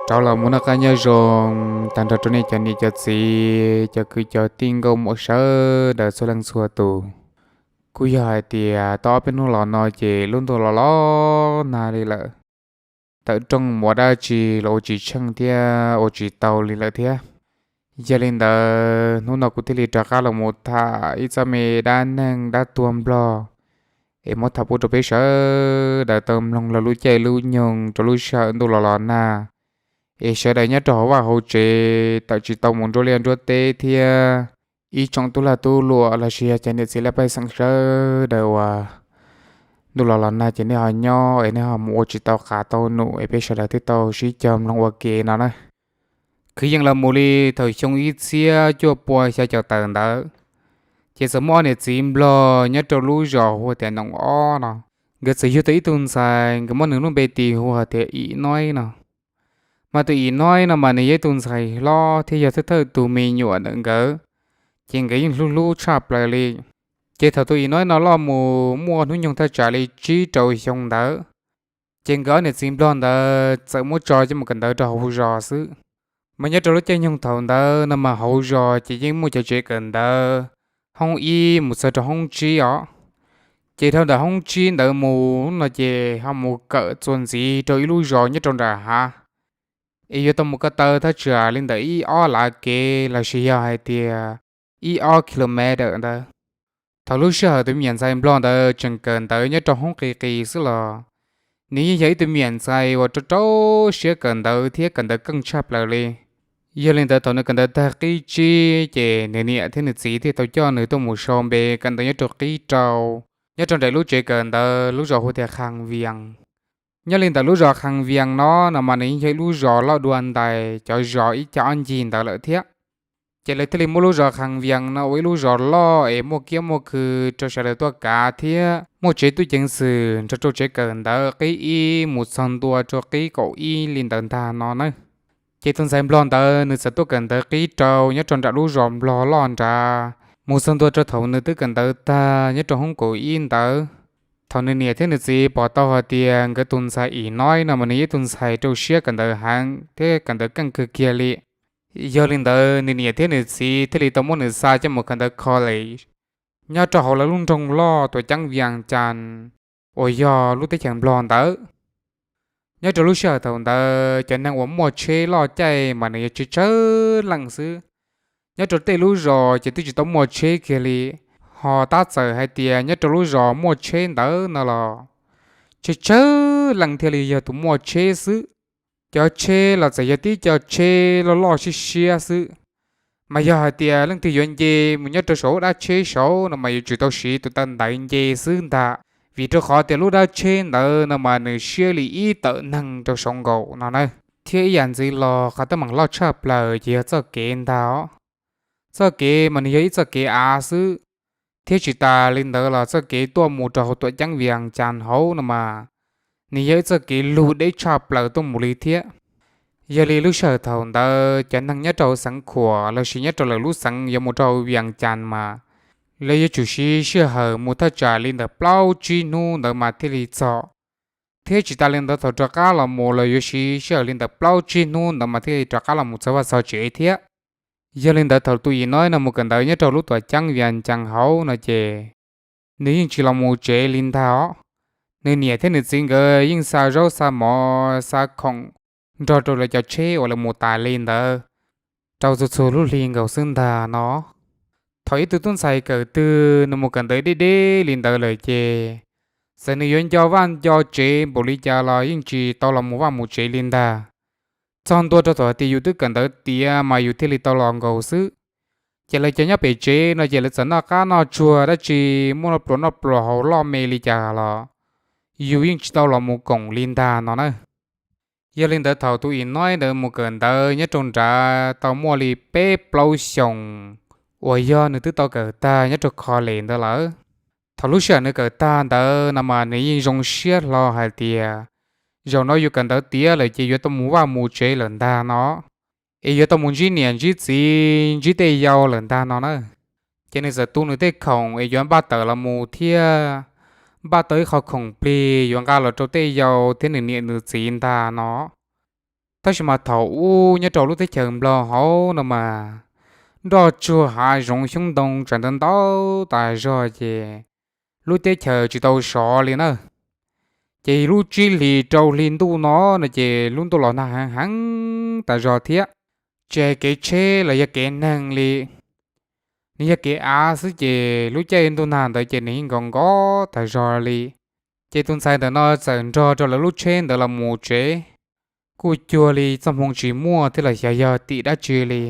Rov los mus noj qab nyob zoo tag nrho rau nej cov niam cov txiv, cov kwv cov tij nkauj muam sawv daws txhua leej txhua tus. Kuj yog hais tias tau ob peb hnub los no ces lub ntuj los los nag li lawm. Tawm rooj mus ua dab tsi los ua tsis tsheej thiab ua tsis tau li lawm thiab. Yog li ntawd hnub no kuv thiaj li rov qab los mus tham ib txoj me dab neeg dab tuag nplog es muab tham pub rau peb sawv daws tau mloog lub caij lub nyoog rau lub sij hawm ntuj los los nag. Es sawv daws nyob rau hauv vaj hauv tsev tawm tsis tau mus nruab liaj nruab teb thiab ib tsoom tub lag tub luam los sis yog cov niam txiv laj pej xeem sawv daws uas ntuj los los nag ces nej ho nyob es nej ho mus ua tsis tau qav tau num es peb sawv daws thiaj tau sib cog mloog ua ke no na. Kwv yees los mus li thaum xyoo ib txhiab cuaj pua xya caum tawm ntawd, ces txawm muaj ob niam txiv nplog nyob rau lub zos hu tias Noom Ob no. Nkawd txawm yug tau ib tug ntxhais, nkawd muab nws lub npe tis hu hais tias Im Noib no. Mas tus Im Noib no mas nws yog ib tug ntxhais hlob thiab yog thawj thawj tus me nyuam ntawm nkawd, ces nkawd yeej hlub hlub tshaj plaws li. Ces thaum tus Im Noib no loj mus muaj hnub nyoog thaj tsam li tsib rau xyoo ntawd, ces nkawd ob niam txiv nplog ntawd txawm muab tso coj mus kawm ntawv rau hauv zos xwb. Mas nyob rau lub caij nyoog thaum ntawd no mas hauv zos ces yeej muaj cov tsev kawm ntawv hoob ib mus txog rau hoob tsib os. Ces dhau ntawm hoob tsib ntawd mus no ces ho mus kawm txuas ntxiv rau ib lub zos nyob rau nram hav. Es yuav tau mus ko taw thaj tsam li ntawm ib ob lav kev los sis yog hais tias ib ob kilomev ntawd. Thaum lub sij hawm tus me nyuam ntxhais nplog ntawd tseem kawm ntawv nyob rau hoob qis qis xwb los nws yeej yog ib tug me nyuam ntxhais uas rau rau siab kawm ntawv thiab kawm ntawv keej tshaj plaws li. Yog li ntawd thaum nws kawm ntawv tag qib tsib ces nws niam thiab nws txiv thiaj tau coj nws tuaj mus sau npe kawm ntawv nyob rau qib rau, nyob rau nram lub tsev kawm ntawv lub zos hu tias Khas Vias. Nyob li ntawm lub zos Khas Vias no no mas nws yeej yog ib lub zos loj dua ntais cov zos ib cag ob ncig ntawd lawm thiab. Ces lawv thiaj li muab lub zos Khas Vias no ua ib lub zos loj es muaj kiab muaj khw rau sawv daws tuaj kav thiab muaj tsev tub ceev xwm nrog rau tsev kawm ntawv qib ib mus txog ntua rau qib kaum ib li ntawd ntag no na. Ces tus ntxhais nplog ntawd nws txawm tuaj kawm ntawv qib rau nyob rau nram lub zos nplog loj nrad mus txog ntua rau thaum nws twb kawm ntawv tag nyob rau hoob kaum ib ntawd. Thaum nws niam thiab nws txiv pom tau hais tias nkawd tus ntxhais Im Noib no mas nws yog ib tug ntxhais rau siab kawm ntawv heev thiab kawm ntawv keej kawg kiag li. Yog li ntawd nws niam thiab nws txiv thiaj li tau muab nws xa coj mus kawm ntawv college nyob rau hauv lawv lub nroog loj Tuam Ceeb Vias Cas uas yog lub teb chaws nplog ntawd. Nyob rau lub sij hawm thaum ntawd cov neeg uas muaj tsheb loj caij mas nws yuav tsawg tsawg leej xwb. Nyob rau tej lub zos ces twb tsis tau muaj tsheb kiag li, ho tab txawm hais tias nyob rau lub zos muaj tsheb ntawd no los tsawg tsawg leej thiaj li yog tus muaj tsheb xwb. Cov tsheb los txawm yog tib co tsheb loj loj siab siab xwb, mas yog hais tias leej twg yuav nce mus nyob rau saum dab tsheb saud no mas yuav tsum tau siv tus taw ntaiv nce xwb ntag, vim rau qhov tias lub dab tsheb ntawd no mas nws siab li ib tawm neeg rau saud nkaus no na. Thiab ib yam ntxiv los qhov teeb meem loj tshaj plaws ces yog txoj kev ntag os. Txoj kev mas nws yog ib txoj kev av xwb, thiab tsis tas li ntawd los txoj kev tuaj mus rau hauv Tuam Ceeb Vias Cas hauv no mas nws yog ib txoj kev lug deb tshaj plaws tuaj mus li thiab. Yog li lub sij hawm thaum ntawd cov neeg nyob rau hauv xeev Khuam los sis nyob rau lawv lub xeev yuav mus rau hauv Vias Cas mas lawv yuav tsum siv sij hawm mus thaj tsam li ntawm plaub tsib hnub ntawd mas thiaj li txog. Thiab tsis tas li ntawd thaum rov qab los mus los yuav siv sij hawm li ntawm plaub tsib hnub ntawd mas thiaj li rov qab los mus txog vaj txog tsev thiab. Yog li ntawd thaum tus Im Noib no mus kawm ntawv nyob rau lub Tuam Ceeb Vias Cas hauv no ces nws yeej tsis los mus tsev li ntag os. Nws niam thiab nws txiv nkawd yeej xa zaub xa mov xa khoom nrog rau lawv cov tsheb uas lawv mus tas li ntawd rau txhua txhua lub hli nkaus xwb ntag no. Thaum ib tug tub ntxhais kawm twg nws mus kawm ntawv deb deb li ntawd lawm ces txawm nws yuav nco vaj nco tsev npaum li cas los yeej tsis tau los mus vaj mus tsev li ntag. Txog ntua rau thaum hais tias yus twb kawm ntawv tiav mas yus thiaj li tau los nkaus xwb. Ces lawv cov nyob pem tsev no ces lawv txawm noj qab noj tsuag dab tsi, muaj noj pluas noj pluas hauv loj me li cas los yus yeej tsis tau los mus koom li ntag no na. Yog li ntawd thaum tus Im Noib ntawd mus kawm ntawv nyob rau nrad tau muaj li peb plaub xyoos uas yog nws twb tau kawm tag nyob rau college ntawd lawm. Thaum lub sij hawm nws kawm tag ntawd no mas nws yeej zoo siab hlo hais tias zaum no yus kawm ntawv tiav lawm ces yuav tau mus vaj mus tsev lawm ntag no, es yuav tau mus ntsib niam ntsib txiv ntsib tej yau lawm ntag no na. Ces nws txawm tu nws tej khoom es yuav npaj tawm los mus thiab npaj tau ib qho khoom plig yuav nqa los rau tej yau thiab nws niam nws txiv ntag no. Tab sis mas thaum ub nyob rau lub teb chaws Nplog hauv no mas nroj tsuag hav zoov xyoob ntoo tsav ntau ntau tas zog ces lub teb chaws tsis tau sov li na. Ces lub tsib hlis rau hli ntuj no no ces lub ntuj los nag heev heev tas zog thiab. Tsis hais kev tsheb los yog kev neeg li, nws yog kev av xwb ces lub caij ntuj nag ntawd ces nws yeej nkaus nkaus tas zog li. Ces tus ntxhais ntawm no txawm nrog rau lawv lub tsheb ntawd los mus tsev, kuj cuag li txoj hmoo tsis muaj thiab los xyov yog tim dab tsi li.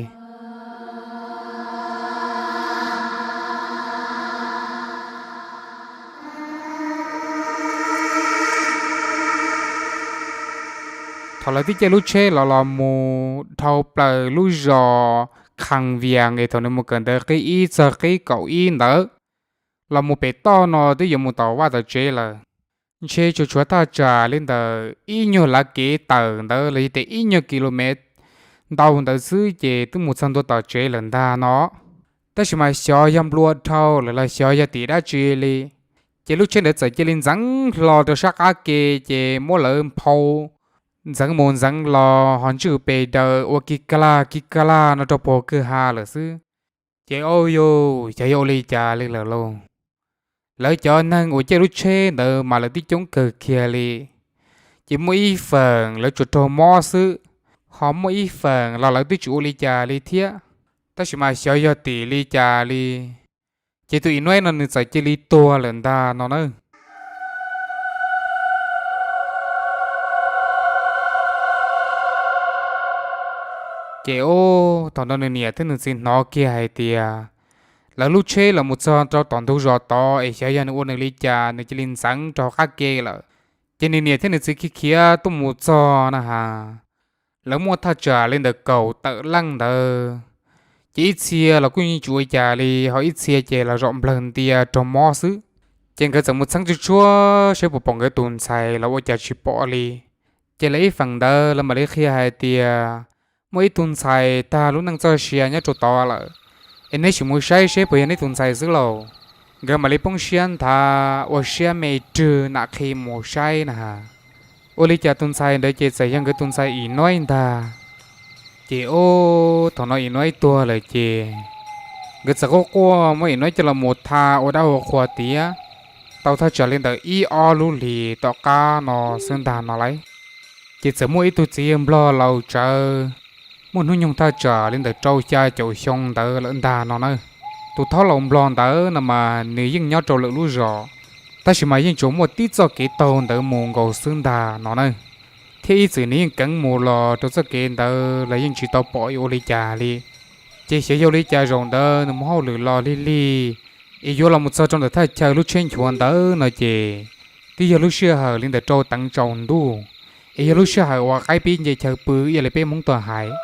Thaum lawv tib caij lub tsheb los los mus dhau plaws lub zos Khas Vias es thaum nws mus kawm ntawv qib ib txog qib kaum ib ntawd, los mus pem toj no twb yuav mus tom vaj tom tsev lawm. Ntshe tsuas tshuav thaj tsam li ntawm ib nyuag lav kev tawm ntawd los yog tias ib nyuag kis lus mev ntau ntawd xwb ces twb mus txog ntua tom tsev lawm ntag no. Tab sis mas xyov yog nplua dhau lawm los xyov yog tim dab tsi li, ces lub tsheb ntawd txawm cia li ntxeev hlo rau sab qab ke, ces muab lawv nphau ntxeev mus ntxeev los ho ntswj pes daws ua kig ka laj kig ka laj no rau puag kwj ha lawm xwb. Ces o yus xyov yog ua li cas li lawm lauj, lawv cov neeg uas caij lub tsheb ntawd mas lawv tib coob kawg kiag li. Ces muaj ib feem lawv tsuas raug mob xwb, ho muaj ib feem los lawv twb tsis ua li cas li thiab, tab sis mas xyov yog tim li cas li. Ces tus Im Nuaib no nws txawm cia li tuag lawm ntag no na. Ces ub, thaum no nws niam thiab nws txiv hnov kiag hais tias lawv lub tsheb los mus txog rau tom ntug zos tod es xyov yog nws ua nws li cas nws cia li ntxeev rau hauv qab ke lawm. Ces nws niam thiab nws txiv khiav khiav tuaj mus txog na has, lawv muaj thaj tsam li ntawm kaum tawm leej ntawd. Ces ib txhia los kuj yeej tsis ua cas li, ho ib txhia ces los zaum nplawg ntia raug mob xwb. Ces nkawd txawm mus txheeb tsuj tsuab saib puas pom nkawd tus ntxhais los ua cas tsis pom li. Ces lawv ib feem ntawd lawv mam li qhia hais tias muaj ib tug ntxhais tag lub neej txoj sia nyob rau tod lawm, es neb sim mus saib seb puas yog neb tus ntxhais xwb lauj. Nkawd mam li poob siab nthav ua siab me rwg nam qhi mus saib na has. Ua li cas tus ntxhais ntawd ces txawm yog nkawd tus ntxhais Im Nuaib ntag. Ces ub, thaum no Im Nuaib tuag lawm ces nkawd txawm quaj quaj muab Im Nuaib coj los mus tha ua dab ua qhua tiav, tau thaj tsam li ntawm ib ob lub hlis tom qab no xwb ntag no lauj. Ces txawm muaj ib tug txiv yawg nplog laus tsawv, muaj hnub nyoog thaj tsam li ntawm rau xya caum xyoo ntawd lawm ntag no na. Tus thaub laus nplog ntawd no mas nws yeej nyob rau lwm lub zos, tab sis mas yeej tsuas muaj tib txoj kev taug ntawd mus nkaus xwb ntag no na. Thiab ib txwm nws yeej keev mus los rau txoj kev ntawd los yeej tsis tau pom ua li cas li. Ces xyov yog ua li cas zaum ntawd nws mus hauj lwm los lig lig, es yuav los mus txog rau ntawm thaj chaw lub tsheb nchuav ntawd no ces twb yog lub sij hawm li ntawm rau teev tsaus ntuj, es yog lub sij hawm uas qaib pib nce chaw pw ib yam li peb Hmoob tuaj hais.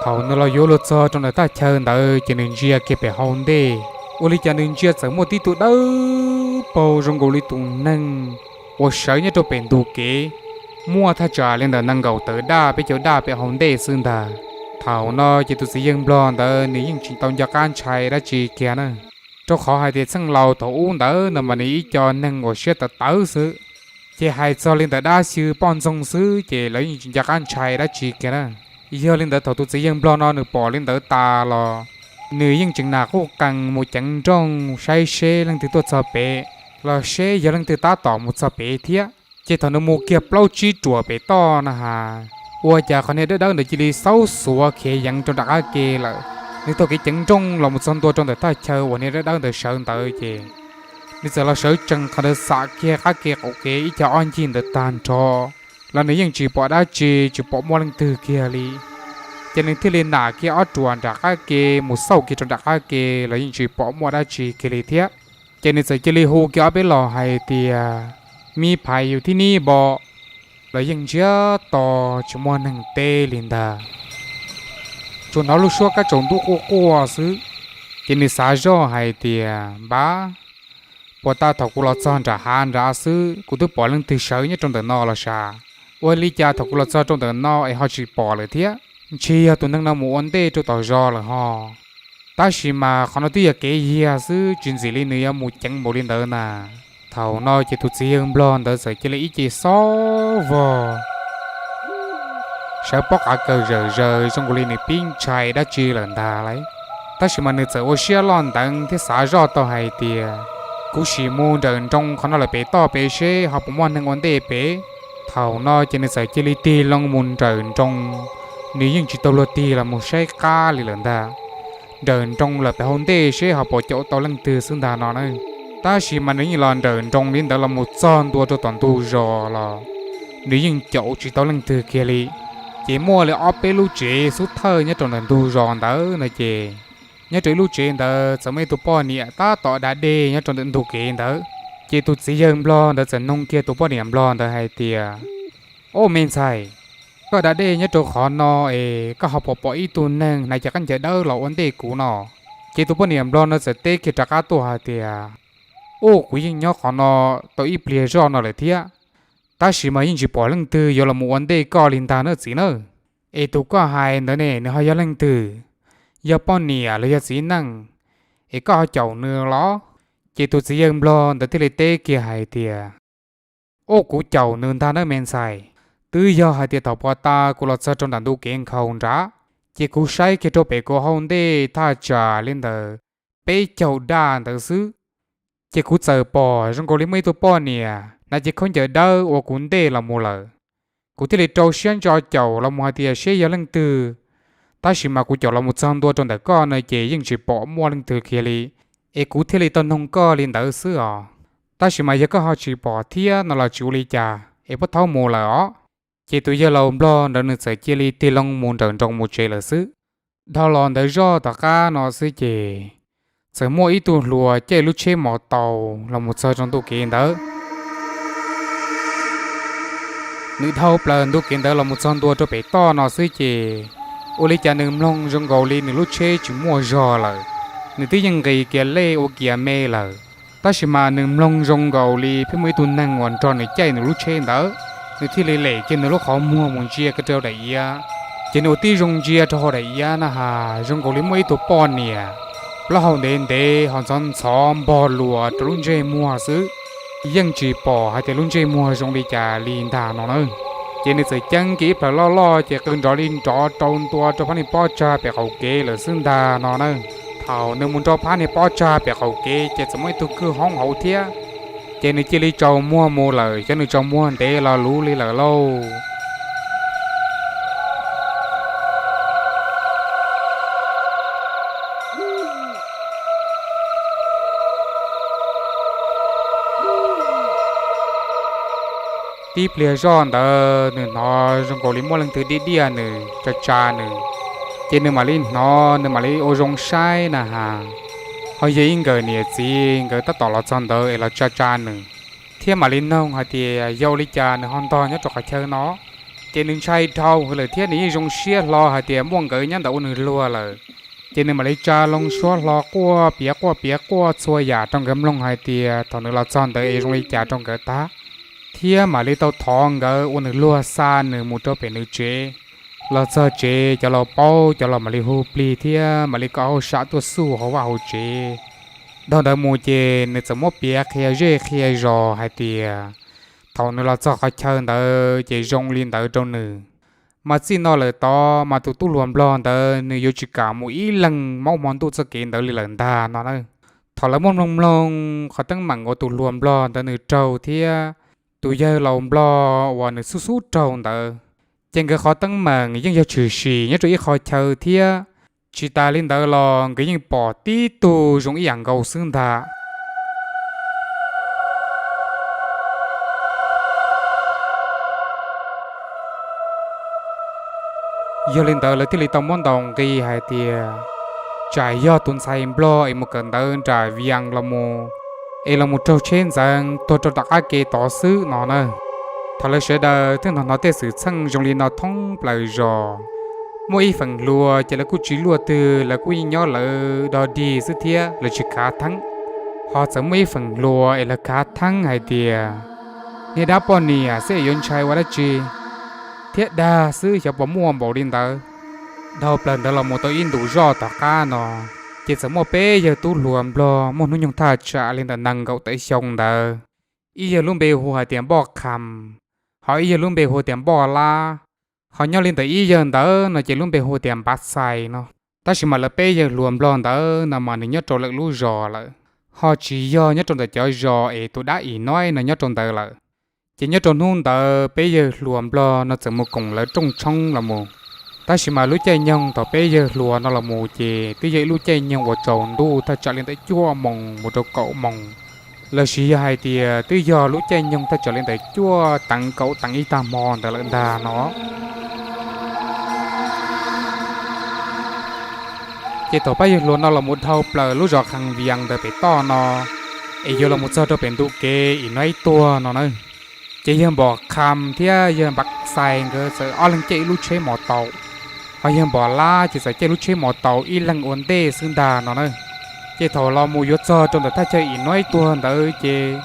Thaum nws los yuav luag txog rau ntawm thaj chaw ntawd ces nws ntsia kiag pem hauv ntej, ua li cas nws ntsia txawm muaj tib tug dawb paug zoo nkaus li tus neeg uas sawv nyob rau pem ntug kev, muaj thaj tsam li ntawm nees nkaum tawm daj peb caug daj pem hauv ntej xwb ntag. Thaum no ces tus txiv yawg nplog ntawd nws yeej tsis tau nco qab ntshai dab tsi kiag na, rau qhov hais tias txheej laus thaum ub ntawd no mas nws ib co neeg uas siab tawv tawv xwb, ces hais txog li ntawm dab xyw poj ntxoog xwb ces lawv yeej tsis nco qab ntshai dab tsi kiag na. Yog li ntawd thaum tus txiv yawg nplog no nws pom li ntawd tas los nws yeej tseem nam quj qees mus ceev nrooj saib seb leej twg tuaj txog pem, los seb yog leej twg tab tom mus txog pem thiab. Ces thaum nws mus kiag plaub tsib ruam pem toj na has, ua cas qhov niag dawb dawb ntawd cia li xaub xuav khiav yeev rau nram qab ke lawm. Nws taug kev ceev nrooj los mus txog ntua rau ntawm thaj chaw uas niag dawb dawb ntawd sawv ntawd ces nws txawm los sawv tsees qhov ntawd xam kiag qab ke qaum kev ib co ob ncig ntawd tag nrho los nws yeej tsis pom dab tsi, tsis pom muaj leej twg kiag li. Ces nws thiaj li nam kiag ob ruam nram qab ke mus xauj kiag rau nram qab ke los yeej tsis pom muaj dab tsi kiag li thiab. Ces nws txawm cia li hu kiag ob peb los hais tias, me phais yus thib nib npo, los yeej ntsiag to tsis muaj neeg teb li ntag. Tsuas hnov lub suab kab tsaus ntuj quaj quaj xwb. Ces nws xav zoj hais tias, npab, puas tas thaum kuv los txog nram hav nrad xwb kuv twb pom leej twg sawv nyob rau ntawm no los sav? Ua li cas thaum kuv los txog rau ntawm no es ho tsis pom lawm thiab? Ntshe yog tus neeg no mus ua ntej rau tom zos lawm ho. Tab sis mas qhov no twb yog kev yiag xwb, tsis ntxim li nws yuav mus ceev npaum li ntawd na. Thaum no ces tus txiv yawg nplog ntawd txawm cia li ib ce xob vog, sawv pob qav kaws zawm zaws zoo nkaus li nws pib ntshai dab tsi lawm ntag lauj. Tab sis mas nws txawm ua siab loj nteev thiab xav zoj tau hais tias, kuv sim mus nrawm nroos qhov no lawm pem toj pem seb ho puas muaj neeg ua ntej pem. Thaum no ces nws txawm cia li tig loo mus nrawm nroos, nws yeej tsis tau luag tig los mus saib qab li lawm ntag. Nrawm nroos lawm pem hauv ntej seb ho puas caum tau leej twg xwb ntag no na. Tab sis mas nws yeej los nrawm nroos li ntawd los mus txog ntua rau tom ntug zos los nws yeej caum tsis tau leej twg kiag li. Ces muaj li ob peb lub tsev xub thawj nyob rau ntawm ntug zos ntawd no ces, nyob rau ib lub tsev ntawd txawm muaj ib tug poj niam tab tom da dej nyob rau ntawm ntug kev ntawd. Ces tus txiv yawg nplog ntawd txawm noog kiag tus poj niam nplog ntawd hais tias, Au me ntxhais, koj da dej nyob rau qhov no es koj ho puas pom ib tug neeg hnav cev khaub ncaws dawb los ua ntej kuv no? Ces tus poj niam nplog no txawm teb kiag rov qab tuaj hais tias, Au, kuv yeej nyob qhov no tau ib pliag zoj no lawm thiab, tab sis mas yeej tsis pom leej twg yuav los mus ua ntej koj li ntag nawb txiv nawb. Es tus koj hais ntawd ne nws ho yog leej twg? Yog poj niam los yog txiv neej, es koj ho caum nws los? Ces tus txiv yawg nplog ntawd thiaj li teb kiag hais tias, Au, kuv caum nws ntag nawb me ntxhais. Twb yog hais tias thaum puag ta kuv los txog rau nram ntug kev nkhaus nrad, ces kuv saib kiag rau pem kuv hauv ntej thaj tsam li ntawd peb caug daj ntawd xwb, ces kuv txawm pom zoo nkaus li muaj ib tug poj niam hnav cev khaub ncaws dawb ua kuv ntej los mus lawm. Kuv thiaj li rau siab ntso caum los mus hais tias seb yog leej twg, tab sis mas kuv caum los mus txog ntua rau ntawm koj no ces yeej tsis pom muaj leej twg kiag li, es kuv thiaj li tau noog koj li ntawd xwb os. Tab sis mas yog koj ho tsis pom thiab no los tsis ua li cas es puab thaub mus lawm os. Ces tus yawg laus nplog ntawd nws txawm cia li tig loo mus nrawm nroos mus tsev lawm xwb. Dhau los ntawd zoj tom qab no xwb ces txawm muaj ib tug hluas caij lub tsheb mos taus los mus txog rau ntu kev ntawd. Nws dhau plaws ntu kev ntawd los mus txog ntua rau pem toj no xwb ces ua li cas nws mloog zoo nkaus li nws lub tsheb tsis muaj zog lawm. Nws twb yeej nqis kiag lej ua kiag me lawm, tab sis mas nws mloog zoo nkaus li pheej muaj ib tug neeg uas nrog nws caij nws lub tsheb ntawd. Nws thiaj li lem kiag nws lub qhov muag mus ntsia kiag rau daim iav. Ces nws ua tib zoo ntsia rau hauv daim iav na has zoo nkaus li muaj ib tug poj niam plaub hau ntev ntev ho ntxhov ntxhov npog luas rau lub ntsej muag xwb, yeej tsis pom hais tias lub ntsej muag zoo li cas li ntag no na. Ces nws txawm ceeb kiag ib plhaws loj loj ces qw nrov li nrov rau ntua rau phab niag pob tsag pem qaum kev lawm xwb ntag no na. Thaum nws mus nrau phab niag pob tsag pem qaum kev ces txawm muaj ib tug kwj hoob hauv thiab, ces nws cia li tsaus muag mus lawm, xyov nws tsaus muag ntev los luv li lawm lauj. Tib pliag zoj ntawd nws hnov zoo nkaus li muaj leej twg diaj diaj nws, tsa tsa nws. Ces nws mam li hnov, nws mam li ua zoo saib na has, ho yog ib nkawm niam txiv nkawd tab tom los txog ntawd es los tsa tsa nws, thiab mam li noog hais tias yog ua li cas nws ho ntog nyob rau qhov chaw no. Ces nws ntshai dhau hwv lawm thiab nws yeej zoo siab hlo hais tias muaj nkawd nyob ntawm ua nws luag lawm. Ces nws mam li tsa loo suab hlo quaj piav quaj piav quaj txhua yam rau nkawd mloog hais tias thaum nws los txog ntawd es zoo li cas rau nkawd tag, thiab mam li tau thov nkawd ua nws luag xa nws mus rau pem nws tsev. Los txog tsev cov laus paub, cov laus mam li hu plig thiab mam li kom hauj sam tuaj xuj hauv vaj hauv tsev. Dhau ntawd mus ces nws txawm muab piav qhia zej qhia zos hais tias thaum nws los txog qhov chaw ntawd ces zoo li ntawd rau nws. Mas txij no lawm tod mas tus tub hluas nplog ntawd nws yuav tsis kam mus ib leeg maub hmo ntuj txoj kev ntawd li lawm ntag no na. Thaum lawv muab mloog mloog qhov teeb meem uas tus hluas nplog ntawd nws raug thiab tus yawg laus nplog uas nws xub xub raug ntawd, ces nkawd qhov teeb meem yeej yog tshwm sim nyob rau ib qho chaw thiab. Tsis tas li ntawd los nkawd yeej pom tib tug zoo ib yam nkaus xwb ntag. Yog li ntawd lawv thiaj li tau muab ntaus nqi hais tias tsam yog tus ntxhais nplog es mus kawm ntawv nram Vias los mus, es los mus raug tsheb ntxeev tuag rau tom qab ke tod xwb no na. Thaum lawv sawv daws twb hnov hnov tej xwm txheej zoo li no thoob plaws zos, muaj ib feem hluas ces lawv kuj tsis luaj twg, lawv kuj yeej nyob lawv dog dig xwb thiab lawv tsis khav theeb. Ho txawm muaj ib feem hluas es lawv khav theeb hais tias niag dab poj niam xwb es yuav ntshai ua dab tsi, thiab dag xwb xyov puas muaj npaum li ntawd. Dhau plaws ntawd los mus tau ib ntus zoj tom qab no, ces txawm muaj peb yawg tub hluas nplog muaj hnub nyoog thaj tsam li ntawm nees nkaum tawm xyoo ntawd, ib yawg lub npe hu hais tias Npoj Kham, ho ib yawg lub npe hu tias Npoj Lab. Ho nyob li ntawm ib yawg ntawd no ces lub npe hu tias Npav Xais no. Tab sis mas lawv peb yawg hluas nplog ntawd no mas nws nyob rau lwm lub zos lawm, ho tsis yog nyob rau ntawm cov zos es tus dab Ib Noib no nyob rau ntawd lawm. Ces nyob rau hnub ntawd peb yawg hluas nplog no txawm mus koom lawv rooj tshoob los mus. Tab sis mas lub caij nyoog thaum peb yawg hluas no los mus ces twb yog ib lub caij nyoog uas tsaus ntuj thaj tsam li ntawm cuaj moos mus rau kaum moos, lossis yog hais tias twb yog lub caij nyoog thaj tsam li ntawm cuaj teev kaum teev ib tag hmo ntawd lawm ntag no. Ces thaum pab yawg hluas no los mus dhau plaws lub zos Khas Vias ntawd pem toj no, es yuav los mus txog rau pem ntu kev Ib Noib tuag no na, ces yawg Npom Kham thiab yawg Npav Xais nkawd txawm ob leeg caij ib lub tsheb mos taus, ho yawg Npom Lab ces txawm caij lub tsheb mos taus ib leeg ua ntej xwb ntag no na. Ces thaum los mus yuav txog rau ntawm thaj chaw Ib Noib tuag ntawd ces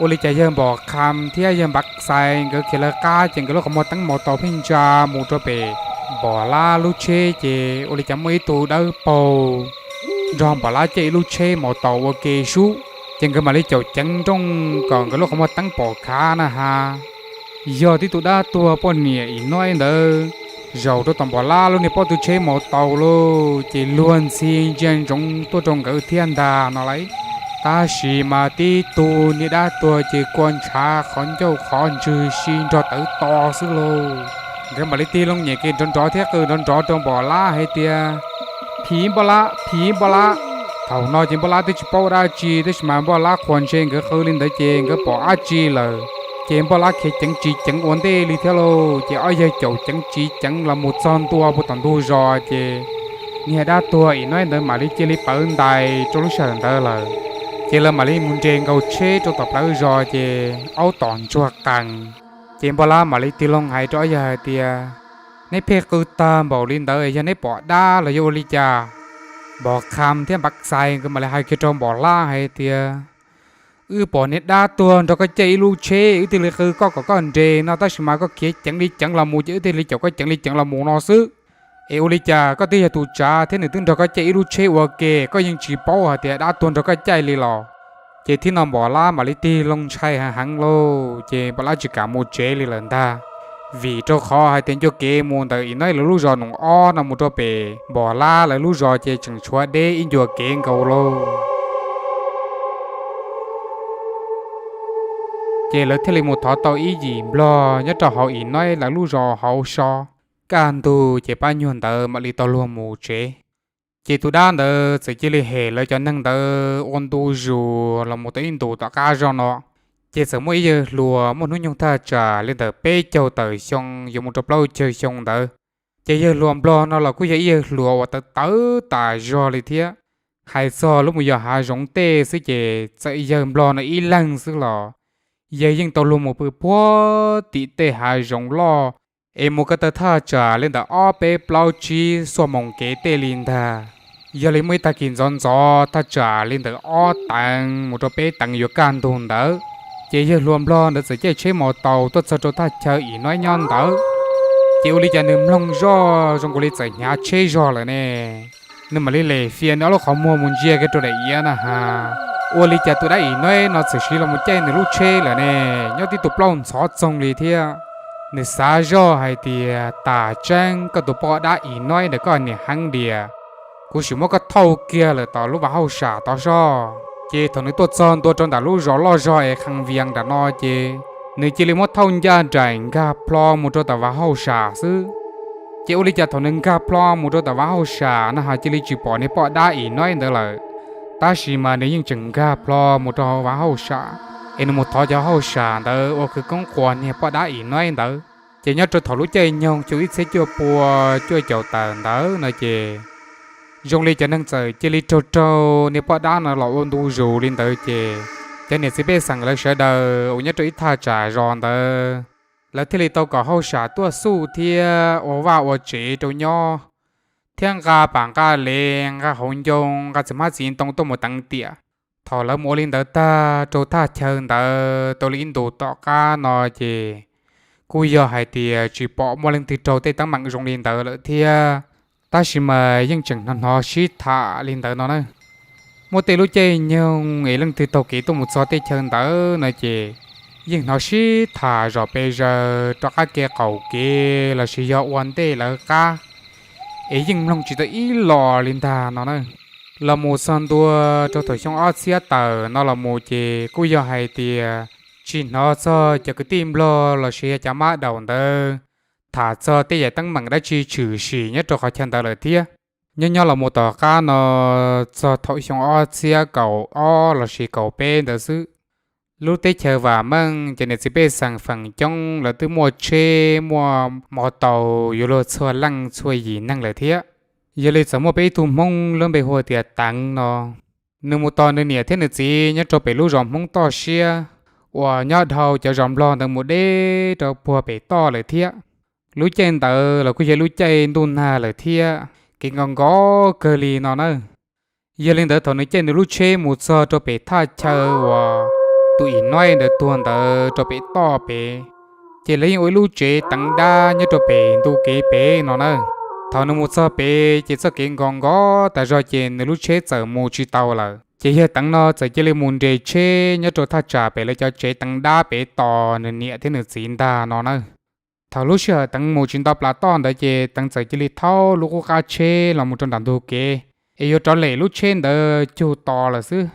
ua li cas yawg Npom Kham thiab yawg Npav Xais nkawd khiav lawv qab ces nkawd lub qhov muag teeb mos taus pheej ntsa mus rau pem Npom Lab lub tsheb ces ua li cas muaj ib tug dawb paug nrog Npom Lab caij ib lub tsheb mos taus ua ke sub, ces nkawd mam li caum ceev nrooj kom nkawd lub qhov muag teeb pom khav na has. Yog tib tug dab tuag poj niam Ib Noib ntawd zaum rau tom Npom Lab lub niag pob tw tsheb mos taus lauj, ces luag ntxhi ntsia ntsoov tuaj rau nkawd thiab ntag no lauj. Tab sis mas tib tug niag dab tuag ces kua ntshav qhov ncauj qhov ntswg si nrog tawv to xwb lauj. Nkawd mam li tig loo nyem kev nrov nrov thiab qw nrov nrov rau Npom Lab hais tias, Phim Npoj Lab, phim Npoj Lab. Thaum no ces Npoj Lab twb tsis paub dab tsi, tab sis mas Npoj Lab qhuas ntshe nkawd qw li ntawd ces nkawd pom dab tsi lawm. Ces Npoj Lab khiav ceev tsis ceev ua ntej li thiab lauj, ces ob yawg caum ceev tsis ceev los mus txog ntua puag tom ntug zos ces niag dab tuag Ib Noib ntawd mam li cia li pawv ntais rau lub sij hawm ntawd lawm. Ces lawv mam li mus nres nkaus tsheb rau tom plawv zos ces aub tom ntsuag qees. Ces Npoj Lab mam li tig loo hais rau ob yawg hais tias, Neb pheej qw tag npaum li ntawd, yog neb pom dab los yog ua li cas? Npom Kham thiab Npav Xais nkawd mam li hais kiag rau Npom Lab hais tias, Wb pom niag dab tuag nrog koj caij ib lub tsheb, wb thiaj li qw koj kom koj nres no, tab sis mas koj khiav ceev li ceev los mus ces wb thiaj li caum koj ceev li ceev los mus no xwb. Es ua li cas koj twb yog tus tsav thiab nws twb nrog koj caij ib lub tsheb ua ke, koj yeej tsis paub hais tias dab tuag nrog koj caij li los? Ces thaum no Npom Lab mam li tig loo ntshai heev heev lauj, ces Npom Lab tsis kam mus tsev li lawm ntag. Vim rau qhov hais tias ncua kev mus ntawm Ib Noib lawv lub zos Noom Ob no mus rau pem Npom Lab lawv lub zos ces tseem tshuav deb ib ncua kev nkaus lauj. Ces lawv thiaj li mus thov tau ib yim nplog nyob rau hauv Ib Noib lawv lub zos hauv so. Kaj ntug ces pab nyuag ntawd mam li tau luag mus tsev. Ces tus dab ntawd txawm cia li hem lawv cov neeg ntawd ua ntu zus los mus tau ib ntus tom qab zog no. Ces txawm muaj ib yawg hluas muaj hnub nyoog thaj tsam li ntawm peb caug tawm xyoo yuav mus rau plaub caug xyoo ntawd. Ces yawg hluas nplog no los kuj yog ib yawg hluas uas tawv tawv tas zog li thiab. Hais txog lub mus yos hav zoov tej xwb ces txawm yawg nplog no ib leeg xwb los yawg yeej tau luag mus pw puag tim tej hav zoov loj es mus ko taw thaj tsam li ntawm ob peb plaub tsib xuaj moos kev tej li ntag. Yog li muaj ib tag kis ntxov ntxov thaj tsam li ntawm ob teev mus rau peb teev yuav kaj ntug ntawd, ces yawg hluas nplog ntawd txawm caij tsheb mos taus tuaj txog rau thaj chaw Ib Noib nyob ntawd. Ces ua li cas nws mloog zoj zoo nkaus li txawm hnyav tsheb zog lawm ne. Nws mam li lem fias nws ob lub qhov muag mus ntsia kiag rau daim iav na has, ua li cas tus dab Ib Noib no txawm siv los mus caij nws lub tsheb lawm ne, nyob tib tug plaub ntxhov txoog li thiab. Nws xav zoj hais tias, Tas tseeb koj tus poj dab Ib Noib ntawm koj niam heev diam, kuv sim muab koj thauj kiag lawm tom lub vaj hauj sam tod soj. Ces thaum nws tuaj txog ntua rau ntawm lub zos loj zog es Khas Vias nram no ces nws cia li muab thauj ncaj nraim nkag plho mus rau tom vaj hauj sam xwb. Ces ua li cas thaum nws nkag plho mus rau tom vaj hauj sam no has cia li tsis pom niag poj dab Ib Noib ntawd lawm. Tab sis mas nws yeej tseem nkag plho mus rau hauv vaj hauj sam, es nws mus thov cov hauj sam ntawd ua khawv koob quas niag poj dab Ib Noib ntawd. Ces nyob rau thaum lub caij nyoog xyoo ib txhiab cuaj pua cuaj caum tawm ntawd no ces zoo li cov neeg txawm cia li raug raug niag poj dab no los ua ntu zus li ntawd ces cov niam txiv pej xeem lawv sawv daws uas nyob rau ib thaj tsam zos ntawd, lawv thiaj li tau kom hauj sam tuaj xuj thiab ua vaj ua tsev rau nyob, thiab nqa pam nqa lev, nqa hauv ncoo, nqa txiv hmab txiv ntoo tuaj mus teev tiam. Thaum lawv mus ua li ntawd tag rau thaj chaw ntawd tau li ib ntus tom qab no ces kuj yog hais tias tsis pom muaj leej twg raug tej teeb meem zoo li ntawd lawm thiab. Tab sis mas yeej tseem hnov hnov sib tham li ntawd no na. Muaj tej lub caij nyoog es leej twg taug kev tuaj mus txog tej chaw ntawd no ces yeej hnov sib tham zom pes zaws rov qab kev qaum kev lossis yog ua ntej lawv qab, es yeej mloog tsis tau ib los li ntag no na. Los mus txog ntua rau thaum xyoo ob txhiab tawm no los mus ces kuj yog hais tias tsis hnov txog cov kwv tij Nplog lossis yog cov mab daum ntawd tham txog tej yam teeb meem dab tsi tshwm sim nyob rau qhov chaw ntawd lawm thiab. Nyob nyob los mus tom qab no, txog thaum xyoo ob txhiab kaum ob lossis kaum peb ntawd xwb, lub teb chaws vam meej ces niam txiv pej xeem feem coob lawv twb muaj tsheb muaj mos taus yuav luag txhua leej txhua yim neeg lawm thiab. Yog li txawm muaj peb ib tug Hmoob lub npe hu tias Teev no, nws mus tos nws niam thiab nws txiv nyob rau pem lub zos Hmoob toj siab uas nyob dhau cov zos Nplog ntawd mus deb rau puag pem toj lawm thiab. Lub caij ntawd los kuj yog lub caij ntuj nag lawm thiab, kev nkos nkos kawg li no na. Yog li ntawd thaum nws caij nws lub tsheb mus txog rau pem thaj chaw uas tus Im Noij ntawd tuag ntawd rau pem toj pem, ces lawv yeej ua ib lub tsev teev dab nyob rau pem ntu kev pem no na. Thaum nws mus txog pem ces txoj kev nkos nkos tas zog ces nws lub tsheb txawm mus tsis tau lawm. Ces yawg Teev no txawm cia li mus nres tsheb nyob rau thaj tsam pem lawv cov tsev teev dab pem tos nws niam thiab nws txiv ntag no na. Thaum lub sij hawm Teev mus tsis nto plas toj ntawd ces Teev txawm cia li thaub lub qub qab tsheb los mus rau nram ntug kev es yuav rov lem lub tsheb ntawd cug tos lawm xwb.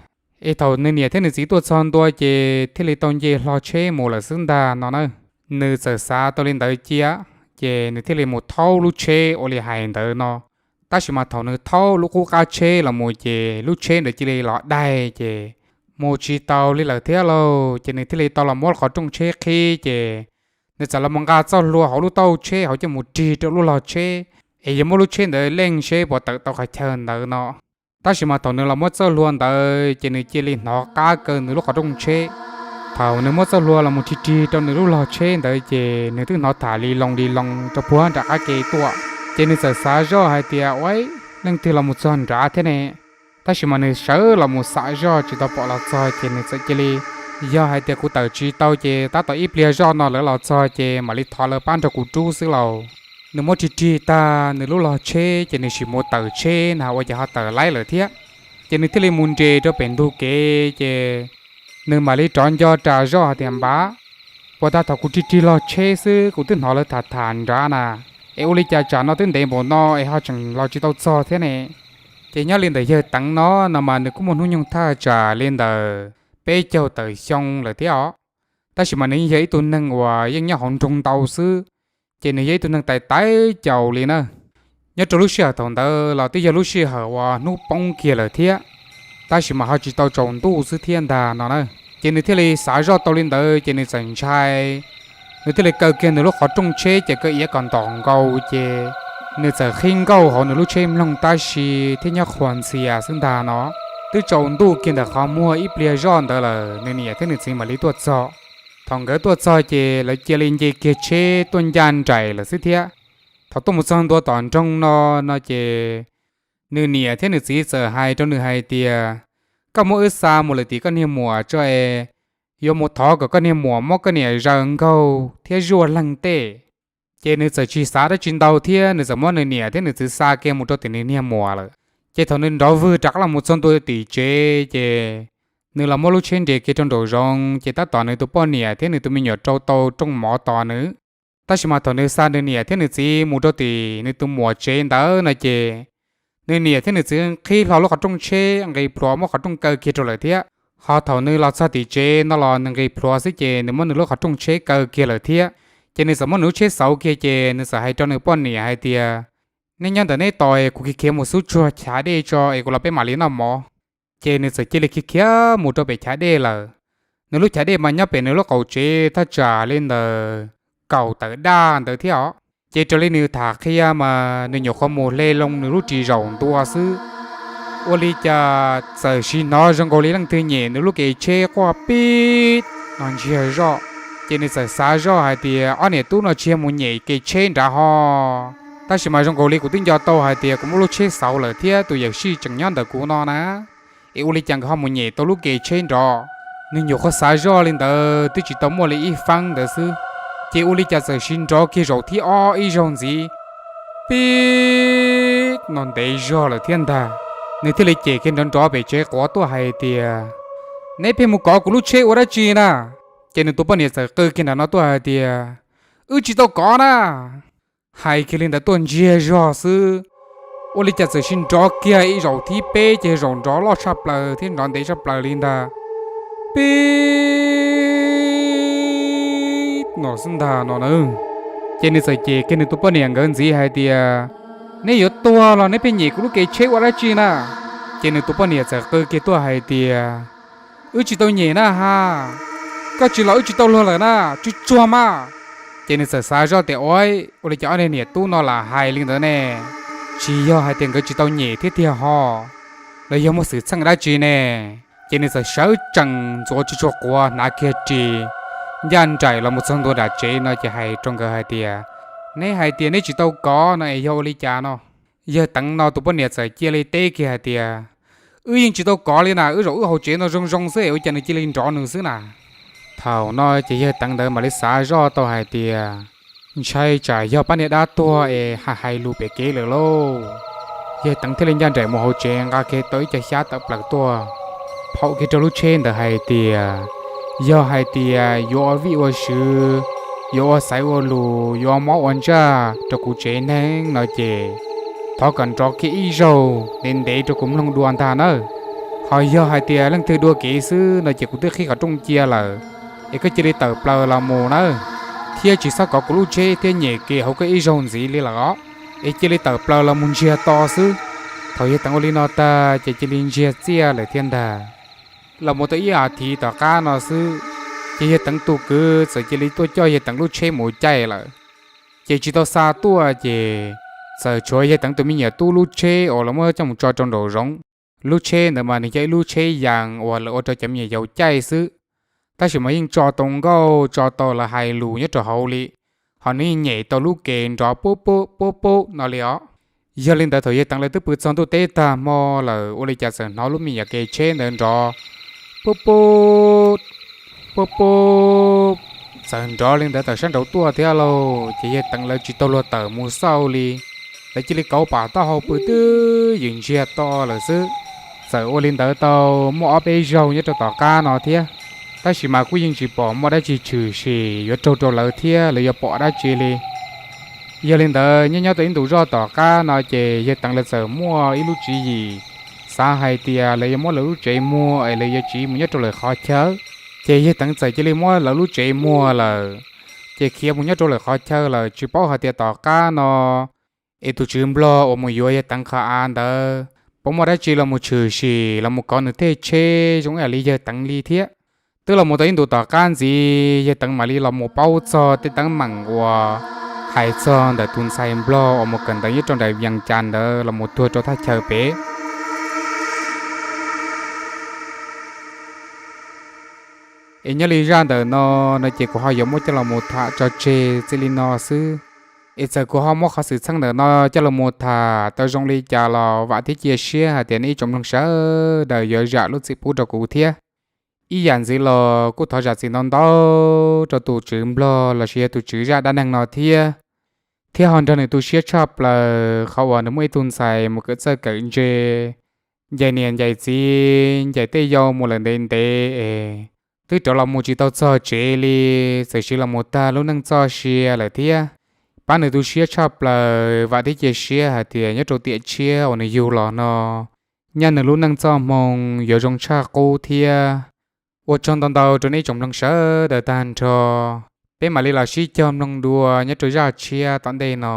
Es thaum nws niam thiab nws txiv tuaj txog ntua ces thiaj li tau nce hlo tsheb mus lawm xwb ntag no na. Nws txawm xav tau li ntawd cia, ces nws thiaj li mus thaub lub tsheb ua li hais ntawd no. Tab sis mas thaum nws thaub lub qub qab tsheb los mus ces lub tsheb ntawd cia li los daig ces mus tsis tau li lawm thiab lauj. Ces nws thiaj li tau los muab qhov rooj tsheb qhib ces nws txawm los mus nqa txoj hlua hauv lub taub hau tsheb hauv coj mus rig rau lub log tsheb es yuav muab lub tsheb ntawd leej seb puas tawm tau qhov chaw ntawd no. Tab sis mas thaum nws los muab txoj hlua ntawd ces nws cia li hnov qab kaw nws lub qhov rooj tsheb. Thaum nws muab txoj hlua los mus rig rig rau nws lub log tsheb ntawd ces nws twb hnov tham li loo li loo rau puag nram qab ke tuaj. Ces nws txawm xav zoj hais tias, Ua, leej twg los mus txog nrad thiab ne? Tab sis mas nws sawv los mus xam zoj tsis tau pom los txog ces nws txawm cia li, Yog hais tias kuv tawm tsis tau ces tab tom ib pliag zoj no lawv los txog ces mam li thov lawv pab nrog kuv rub xwb lauj. Nws muab rig rig tag nws lub log tsheb ces nws sim mus tawm tsheb na ua cas ho tawm laib lawm thiab. Ces nws thiaj li mus nres rau pem ntug kev ces nws mam li rov nco ras zoj hais tias, Npab, puas tag thaum kuv rig rig log tsheb xwb kuv twb hnov lawv tham tham nrad na, es ua li cas tsam no twb ntev npaum no es ho tseem los tsis tau txog thiab ne? Ces nyob li ntawm yawg Teev no no mas nws kuj muaj hnub nyoog thaj tsam li ntawm peb caug tawm xyoo lawm thiab os. Tab sis mas nws yeej yog ib tug neeg uas yeej nyob hauv nroog ntau xwb, ces nws yog ib tug neeg tais tais caus li na. Nyob rau lub sij hawm thaum ntawd los twb yog lub sij hawm uas hnub poob kiag lawm thiab, tab sis mas ho tsis tau tsaus ntuj xwb thiab ntag no na. Ces nws thiaj li xav zoj tau li ntawd ces nws txawm ntshai, nws thiaj li kaw kiag nws lub qhov rooj tsheb ces kaw iav kom ntom nkaus ces nws txawm qhib nkauj hauv nws lub tsheb mloog tab sis thiab nyob qhuas ntxias xwb ntag no. Twb tsaus ntuj kiag ntawm qhov muag ib pliag zoj ntawd lawm nws niam thiab nws txiv mam li tuaj txog. Thaum nkawd tuaj txog ces lawv cia li nce kiag tsheb tuaj ncaj nraim lawm xwb thiab. Thaum tuaj mus txog ntua tom nroog no no ces nws niam thiab nws txiv txawm hais rau nws hais tias, Koj muab wb xa mus lawm tim koj niag muam tso es yuav mus thov kom koj niag muam muab koj niam zaws nkaug thiab zuaj leeg tej. Ces nws txawm tsis xav dab tsi ntau thiab nws txawm muab nws niam thiab nws txiv xa kiag mus rau tim nws niag muam lawm. Ces thaum nws nrov vwg rov qab los mus txog ntua tim tsev ces nws los muab lub tsheb nres kiag rau nraum zoov ces tab tom nws tus poj niam thiab nws tus me nyuam rau tau rooj mov tos nws. Tab sis mas thaum nws xa nws niam thiab nws txiv mus rau tim nws tus muam tsev ntawd no ces nws niam thiab nws txiv qhib hlo lub qhov rooj tsheb nqis plhuav muab qhov rooj kaw kiag rau lawm thiab. Ho thaum nws los txog tim tsev no los nws nqis plhuav xwb ces nws muab nws lub qhov rooj tsheb kaw kiag lawm thiab. Ces nws txawm muab nws lub tsheb xauv kiag ces nws txawm hais rau nws poj niam hais tias, Neb nyob ntawm neb tos es kuv khiav khiav mus xub tsuag chav dej tso es kuv los peb mam li noj mov. Ces nws txawm cia li khiav khiav mus rau pem chav dej lawm. Nws lub chav dej mas nyob pem nws lub qaum tsev thaj tsam li ntawm kaum tawm daj ntawd thiab os. Ces raws li nws tham qhia mas nws nyuam qhuav mus hle loo nws lub ris zaum ntua xwb, ua li cas txawm sim hnov zoo nkaus li leej twg nyem nws lub ke tsheb quaj pib no ntsiag zoj. Ces nws txawm xav zoj hais tias ob niam tub no tsis yog mus nyem ke tsheb nrad ho, tab sis mas zoo nkaus li kuv twb nco tau hais tias kuv muab lub tsheb xauv lawm thiab tus yawm sij tseem nyob ntawm kuv no na, es ua li cas nkawd ho mus nyem tau lub ke tsheb nrad. Nws nyuam qhuav xav zoj li ntawd twb tsis tau muaj li ib feeb ntawd xwb, ces ua li cas txawm sim nrov kiag zaum thib ob ib zaug ntxiv, pib no ntev zog lawm thiab ntag. Nws thiaj li cem kiag nrov nrov pem tsev quav tuaj hais tias, neb pheej mus kov kuv lub tsheb ua dab tsi na? Ces nws tus poj niam txawm qw kiag nram no tuaj hais tias, wb tsis tau kov na. Hais kiag li ntawd tuaj ntsiag zog xwb, ua li cas txawm sib nrov kiag ib zaug thib peb ces zaum nrov loj tshaj plaws thiab nrov ntev tshaj plaws li ntag. Pib no xwb ntag no na. Ces nws txawm cem kiag nws tus poj niam nkawd ntxiv hais tias, neb yuav tuag los neb pheej nyem kuv lub kev tsheb ua dab tsi na? Ces nws tus poj niam txawm qw kiag tuaj hais tias, wb tsis tau nyem na ha, koj tsis los wb tsis tau luag lawm na, tsuag tsuag mas. Ces nws txawm xav zoj tias, ua, ua li cas ob niag niam tub no lam hais li ntawd ne? Tsis yog hais tias nkawd tsis tau nyem thiab tiag ho, los yog muaj xwm txheej dab tsi ne? Ces nws txawm sawv tsees ntxuav tsuag tsuag quav hnav kiag ris ncaj nraim los mus txog ntua nram tsev no ces hais rau nkawd hais tias, neb hais tias neb tsis tau kov no es yog ua li cas no? Yawg Teev no tus poj niam txawm cia li teb kiag hais tias, wb yeej tsis tau kov li na, wb zaum wb hauv tsev no zoo zoo xwb es ua cas nws cia li nrov nws xwb na? Thaum no ces yawg Teev ntawd mam li xav zoj tau hais tias, ntshai tsam yog pab niag dab tuag es hais hais lus pem kev lawm lauj. Yawg Teev thiaj li ncaj nraim mus hauv tsev nqa kiag tau ib co xyab tawm plaws tuaj, phaum kiag rau lub tsheb ntawd hais tias, yog hais tias yuav ua vij ua sw, yuav ua xaiv ua lus, yuav ua mob ua ntsaj rau kuv tsev neeg no ces thov kom nrov kiag ib zaug ntev ntev rau kuv mloog dua ntag nawb. Ho yog hais tias leej twg dua kev xwb no ces kuv twb qhib qhov rooj cia lawm, es koj cia li tawm plaws los mus nawb, thiab tsis txhob kov kuv lub tsheb thiab nyem kev hauv koj ib zaug ntxiv li lawm os, es cia li tawm plaws los mus ntsiag to xwb. Thaum yawg Teev ua li no tag ces cia li ntsiag txiaj lawm thiab ntag. Los mus tau ib as thiv tom qab no xwb, ces yawg Teev tus kwv txawm cia li tuaj coj yawg Teev lub tsheb mus caij lawm. Ces tsis tau xa tuaj ces txawm tshuav yawg Teev tus me nyuam tub lub tsheb uas lawv muab coj mus tso rau nraum zoov. Lub tsheb ntawd mas nws yog ib lub tsheb yas uas lawv ua rau cov me nyuam yaus caij xwb, tab sis mas yeej tso tau nkauj tso tau lawv hais lus nyob rau hauv li, ho nws yeej nyem tau lub kev nrov pub pub pub pub no li os. Yog li ntawd thaum yawg Teev lawv twb pw txog ntuj teb tag hmo lawm ua li cas txawm hnov lub me nyuam kev tsheb ntawd nrov pub pub pub pub, txawm nrov li ntawd tawm sab nraud tuaj thiab lauj. Ces yawg Teev lawv tsis tau luag tawm mus xauj li, lawv cia li kauv pam taub hau pw twb ywm ntsiag to lawm xwb. Txawm ua li ntawd tau muaj ob peb zaug nyob rau tom qab no thiab, tab sis mas kuj yeej tsis pom muaj dab tsi tshwm sim yuav raug rau lawv thiab lawv yuav pom dab tsi li. Yog li ntawd nyob nyob tau ib ntus zoj tom qab no ces yawg Teev lawv txawm muaj ib lub tswv yim, xav hais tias lawv yuav muab lawv lub tsev muag es lawv yuav tsiv mus nyob rau lawv qhov chaw. Ces yawg Teev txawm cia li muab lawv lub tsev muag lawm, ces khiav mus nyob rau lawv qhov chaw lawm. Tsis paub hais tias tom qab no es tus tswv nplog uas mus yuav yawg Teev qhov av ntawd puas muaj dab tsi los mus tshwm sim los mus kov nws tej tsheb zoo ib yam li yawg Teev li thiab. Twb los mus tau ib ntus tom qab ntxiv, yawg Teev mam li los mus paub txog tej teeb meem uas hais txog ntawm tus ntxhais nplog uas mus kawm ntawv nyob rau nram Vias Cas ntawd los mus tuag rau thaj chaw pem. Es nyob li zaj ntawm no, no ces kuv ho yuav muab coj los mus tham tso tseg txij li no xwb. Es txawm kuv ho muab qhov xwm txheej ntawm no coj los mus tham tau zoo li cas los vam thiab cia siab hais tias nej ib tsoom mloog sawv daws yuav zam lub txim pub rau kuv thiab. Ib yam ntxiv los kuj thov zam txim ntau ntau rau tus tswv nplog lossis yog tus tswv zaj dab neeg no thiab. Thiab ho nrog nws tu siab tshaj plaws qhov uas nws muaj ib tug ntxhais mus kawm txawj kawm ntse, ncaim niam ncaim txiv ncaim tej yau mus lawm ntev ntev es twb rov los mus tsis tau txog tsev li, txawm siv los mus tag lub neej txoj sia lawm thiab. Pab nws tu siab tshaj plaws, vam thiab cia siab hais tias nyob rau tiam tshiab uas nws yug los no, nyaj nws lub neej txoj hmoo yuav zoo tshaj qub thiab. Ua tsaug ntau ntau rau nej tsoom mloog sawv daws tag nrho. Peb mam li los sib cog mloog dua nyob rau zaj tshiab tom ntej no.